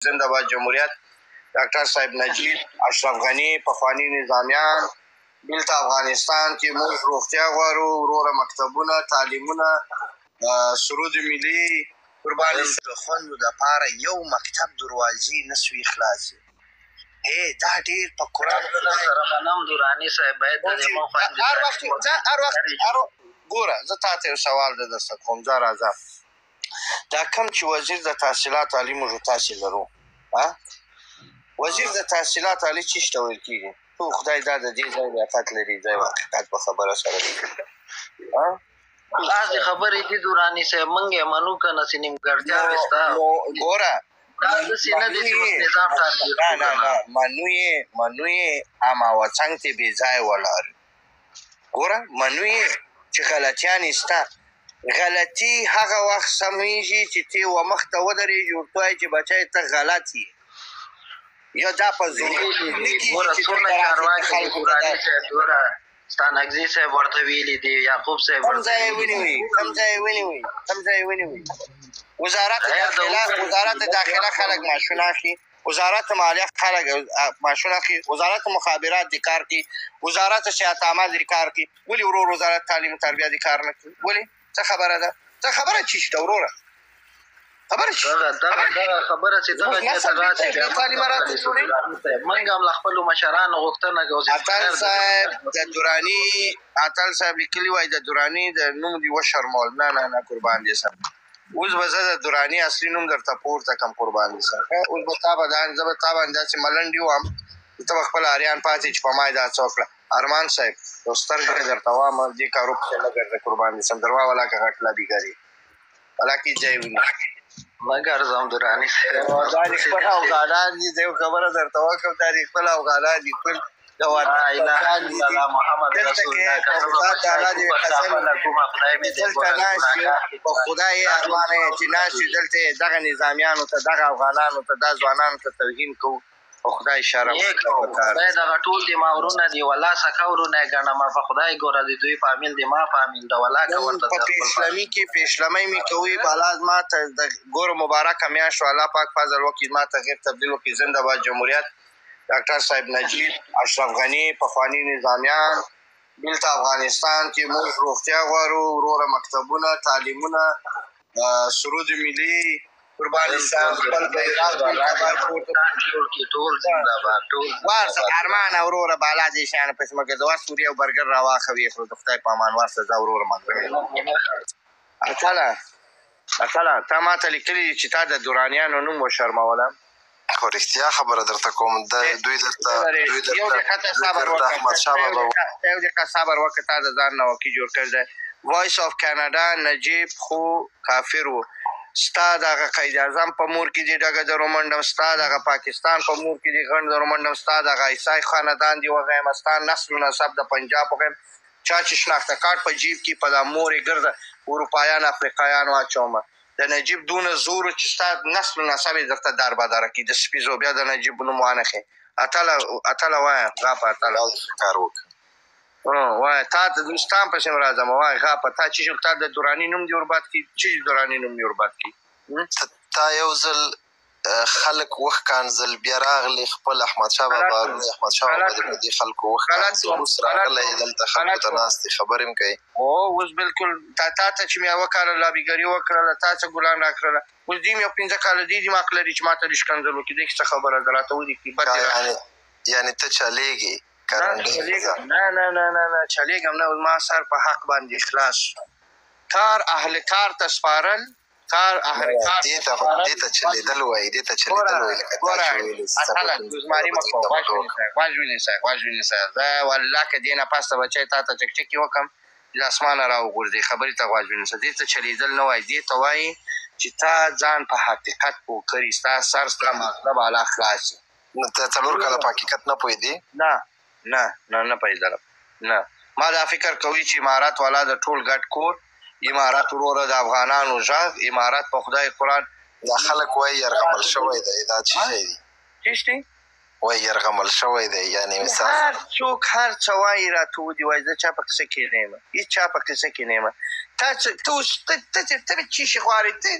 زنده باد جمهوریت، ډاکټر صاحب نجیب، اشرف غني، پخواني نظامیان. دلته افغانستان کې موږ روغتیا غواړو وروره، مکتبونه، تعلیمونه، سرود ملي قرباني. د خوندو دپاره یو مکتب دروازې نه سوې خلاصې. هی دا ډیر په قرآن سره منم دراني صاحب، باید د دې مو خوندې هر وخت هر وخت هر. ګوره، زه تاته یو سوال د درته کوم، ځه راځه. دا کم چې وزیر د تحصیلات عالي موږ تاسې لرو، ها، وزیر د تحصیلات عالي چیش ته ویل کېږي؟ تو خدای دا د دې ځای لیاقت لري، ځای حقیقت په خبره سره دی. ها، داسې خبرې دي دراني صاحب، مونږ یې منو که نه چې نیمګړتیاوې ستا. نو ګوره، دا داسې نه دي چې اوس نظام ټارګېټ. نه نه نه، منو یې، منو یې، اما وڅنګ ته بې ځای ولاړ. ګوره، منو یې چې غلطیانې سته. غلطي هغه وخت سمېږي چې ته و مخ ته ودرېږي، ورته وایي چې بچی ته غلط یې، یا دا په زور نه کېږي. ګوره چې څونه دلته راشي چارواکي دي خلکو ته دراني صاحب، ګوره ستانکزي صاحب ورته ویلي دي، یعقوب صاحب کوم ورته ځای یې ویلي دي. ونیوي؟ کوم ځای یې ونیوي؟ کوم ځای یې ونیوي؟ وزارت خیر د داخله، وګړو وزارت ملت داخله خلک معاشونه اخلي، وزارت مالیه خلک معاشونه اخلي، وزارت مخابرات د کار کوي، وزارت صحت عامه د کار کوي. ولې ورور وزارت تعلیم او تربیه د کار نه کوي؟ ولې؟ څه خبره ده؟ څه خبره چی شته وروره؟ خبره چی؟ دغه دغه دغه خبره چې دغه زموږ ځای ته نسل راشي دې بیا ته تعلیم موږ راته کولی شو. جوړوي. دراني صاحب، موږ هم له خپلو مشرانو غوښتنه کوو چې اتل خیر د صاحب د دراني، اتل صاحب لیکلي وای د دراني د نوم دی وشرمول. نه نه نه، قربان دې سم. اوس به زه د دراني اصلي نوم درته پورته کم، قربان دې سم. ښه، اوس به تا به دا زه به تا باندې داسې ملنډي وم چې ته به خپل اریان پاتې چې په ما یې دا څه وکړه. ارمان صاحب، یو سترګه درته وام، دې کارو پسې نه ګرځه، قربان دې سم. دروا ولاکه غټ لابیګري ولاکې ځای ونیسي. نه ګرځم دراني صاحب. دا دې خپل افغانان دي، زه یو خبره درته وکړم، دا دې خپل افغانان دي، خپل د لا وطن اله بچیان الا دي. الله محمد دلته رسول کې الله. په که زه به خدا بچای تعالی دې کوم قسم خپله کومه خدای مې دې دلته ګوره ناست یو، ګناهګار په خدای یې دا ټول ارمان یې چې زما ناست یو دي. دلته یې دغه نظامیانو ته، دغه افغانانو ته، دا ځوانانو ته توهین کوو. په خدای شرم نیک ورته پکار. خدای دغه ټول دې ما ورونه دي، والله سکه ورونه یې ګڼم. په خدای ګوره د دوی فامیل دې ما فامیل ده، والله که نن ورته په د خپل پیشلمي کې پیشلمۍ مې کوي بالا زما ته د ګوره مبارکه میاشت، الله پاک فضل وکړي، زما تغیر تبدیل وکړي. زنده باد جمهوریت، ډاکټر صاحب نجیب، اشرف غني، پخواني نظامیان. دلته افغانستان کې موږ روغتیا غواړو وروره، مکتبونه، تعلیمونه، سرود ملي قربان سم. خپل بیرغ دلته باید پورته افغانستان جوړ کړي. ټول زنده باد، ټول ورسه زنده باد. ارمانه وروره، بالا دې شیانو پسې مه ګرځه. ور سوري او برګر راواخه ویې خوره، د خدای په امان. ورسه ځه وروره. مګر اتله، اتله، تا ماته لیکلي دي چې تا د درانیانو نوم وشرمولم. خو رښتیا خبره درته کوم، د دوی درته دوی یو درته دقیقه ته دوی صبر درته وکړه. احمد شاه یو بابا دقیقه، یو دقیقه صبر وکړه. تا د ځان نه وکیل جوړ کړی دی. وایس اف کاناډا، نجیب خو کافر و. ستا دغه قاید اعظم په مور کې دې ډګه درو منډم، ستا دغه پاکستان په مور کې دې غنډ درو منډم، ستا دغه عیسای خاندان دی وغیم، ستا نسل و نسب د پنجاب وغیم. چا چې شناخته کارت په جیب کې په دا مور یې ګرځه اروپایان افریقایان واچومه. د نجیب دونه زور و چې ستا نسل و نسب یې درته دار بداره کړي د سپي زو. بیا د نجیب نوم وانخې. اتله، اتله، وایه غاپه اتله. دا کار وکړ. وایه، تا ته دوستان پسې هم راځم. وایه غاپه، تا چې شو؟ تا د دراني نوم دې ورباد کړي؟ چې دراني نوم دې ورباد کړي؟ تا یو ځل خلک وښکنځل، بیا راغلی خپل احمد شاه بابا، غلط لوی احمد شاه بابا غلط دې په دې خلکو غلط وښکنځل. وم اوس غلط راغلی وم دلته خلکو غلط ته وم. ناست دی، خبرې هم کوي. او اوس بالکل تا ته چې مې یوه کاله لابیګري وکړله، تا څه ګلان راکړله؟ اوس دې مې یو 5 کاله دې دماغ لري چې ما ته دې ښکنځل وکړي. دې کې څه خبره ده؟ راته ولیکي بد دې راکړي. یعنی ته چلېږې نه کرنډې ښځه؟ چلېږم نه، نه نه نه نه، چلېږم نه. زما سر په حق باندې خلاص. کار اهل کار ته سپارل، کار اهل نه کار دې ته ته سپارل. دې ته چلېدل وایي، دې ته ګوره چلېدل وایي، لکه تا ګوره چې ویلې چې اتله، سبا ګوزماري مه کوه. پنځه غوږ مکه ونیسه، غوږ ونیسه، غوږ ونیسه. زه والله که دې نه پس ته بچی تا ته چکچکې وکم له اسمانه راوغورځې. خبرې ته غوږ ونیسه. دې ته چلېدل نه وایي، دې ته وایي چې تا ځان په حقیقت پوه کړي، ستا سر ستا ماغزه بالا خلاص شي. نو ته 4 کاله په حقیقت نه پوهېدې؟ نه نه نه، نه پوهېدلم. نه، ما دا فکر کوي چې امارت والا د ټول ګډ کور، امارت وروره د افغانانو غږ، امارت په خدای قرآن. دا خلک وایي یرغمل شوی دی، دا څه شی دی؟ څه شی؟ وایي یرغمل شوی دی، یعنی مثال. هر څوک هر څه وایي، راته ودي وایي. زه چا په قصه کې نه یم، هیڅ چا په قصه کې نه یم. تا څه؟ ته اوس ته ته ته ته څه شي غواړې ته؟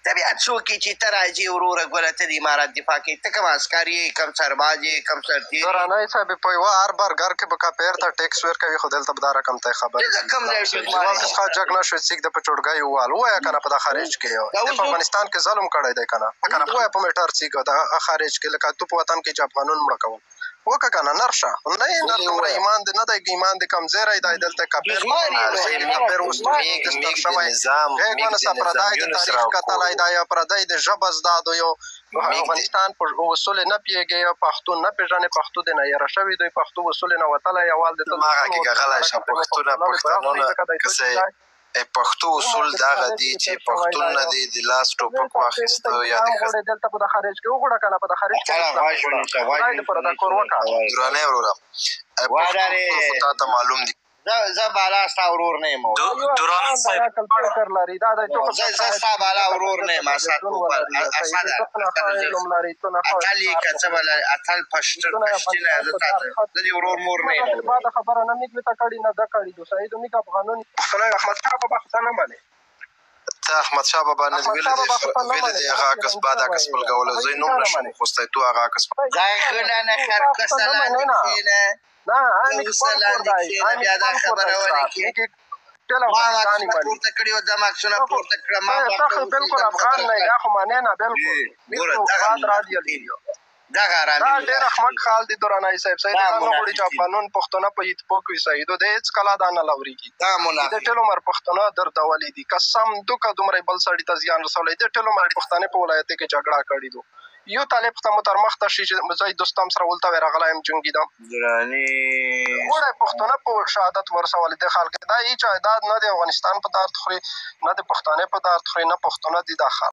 ته بیا څوک یې چې ته راځې وروره ګوره ته د امارات دفاع کوې، ته کوم عسکر یې، کوم سرباز یې، کوم سرتېری یې؟ درانی صاحب په یوه هر برګر کې به کاپیر ته ټیکس ورکوي خو دلته به دا رقم ته خبرې ته د کوم ځای یوه ورځ ښه جګ نه شوې څیک د په چوټګۍ ووال ووایه کنه په دا خارج کې دا د اوس په افغانستان کې ظلم کړی دی کنه ووایه په میټر څیک دا خارج کې لکه تو په وطن کې چې افغانون مړه کول وکه کنه نر شه نه یې نر ولې دومره ووایه ایمان دې نه دی ایمان دې کمزوری دی دلته کاپیر په دزمار یې ارزي نو کاپیر اوس میګ دستر میګ د شوی نظام غیږ میګ د ونسه پردی د نظامیونو تاریخ سره کتلی کور دی پردی د ژبه زده دی یو میګ د افغانستان په اصول نه پیږي پښتون نه پیژنې پښتو دې نه یره شوی دوی پښتو اصول نه وتلی اول د تل ماغه ظلم کې وکړي غلی دا شه رقم ته پښتونه پښتنو له برخې پښتنونه ځکه دی تو کسه چې دی پښتو دومره اصول د دغه خارج دی کې چې تېر شوی پښتون دی نه دی د لاس زه ټوپک تاسو واخیستو ته یا د اسلام ښځ غوړې دلته په د خارج کې وغوړه کنه په د خارج کې کله اسلام غوږ وغوړه ونیسه، غوږ خدای دې ونیسه، پر دا نشي کور درته وکړه. وایي. درانی وروره واره پښتو اصول خو تا ته معلوم دي. زه بالا ستا ورور نه یم. دا یو درانی افغان د صاحب عقل فکر لري دا دی تو خو زه ښه زه ستا بالا ورور نه یم. اسد تلویزیون پوپل ولري اسد سعید ته نه ښه اسد علم لري ته نه ښه اتل یې کار که څه کوي بله اتل پښتون ته نه پښتینه افغانستان زه په تا دار ته خط زه دې ورور مور نه یم. دغه بعد خبره نه میګ ته کړي نه د کړي دو سعید میګ افغانون پښتنو احمد شاه بابا خو ته نه منې. ته احمد شاه بابا نه دی احمد ویلی شاه دی بابا خو ته نه ویلی منې دی کنه هغه عکس پیرنګي بعد نه عکس وایې بلګولو هغه زه یې نوم نه نشم منې. خوستی تو هغه عکس ځای خله نه تا خر خو ته کسه نه لاندې منې نه کښېنه، نه ته میګ اوسه خپل کور لاندې دی کښېنه میګ بیا دا خپل کور خبره دی ونه ستا کړې. میګ ټول ما افغانستان عکسونه مني. پورته کړي او دم عکسونه ته خو پورته کړه ما ته ورته خو بالکل وسیدم افغان خبره نه کړه. دا خو منې نه بالکل میګ ګوره خو دغه بعد را دی منافقین دغه دا حرامي ډېر احمق منافقین خال دی درانی صاحب سید دا دا نه غوړي چې منافقین افغانون پښتونه په اتفاق وي سیدو د هیڅ کله دا نه لوريږي دا د منافق ټول عمر پښتنو دردولې دي قسم دوکه دومره بل سړي ته زیان رسولی د ټول عمر پښتانه په ولایت کې جګړه کړې دو یو طالب ته مو تر مخ ته شي چې زه دوستم سره ولته ورغلی یم جنګیدم درانی غوړی پښتونه په شهادت ورسول د خلک دا هیڅ دا نه د افغانستان په درد خوري نه د پښتانه په درد خوري نه پښتونه دي دا خلک.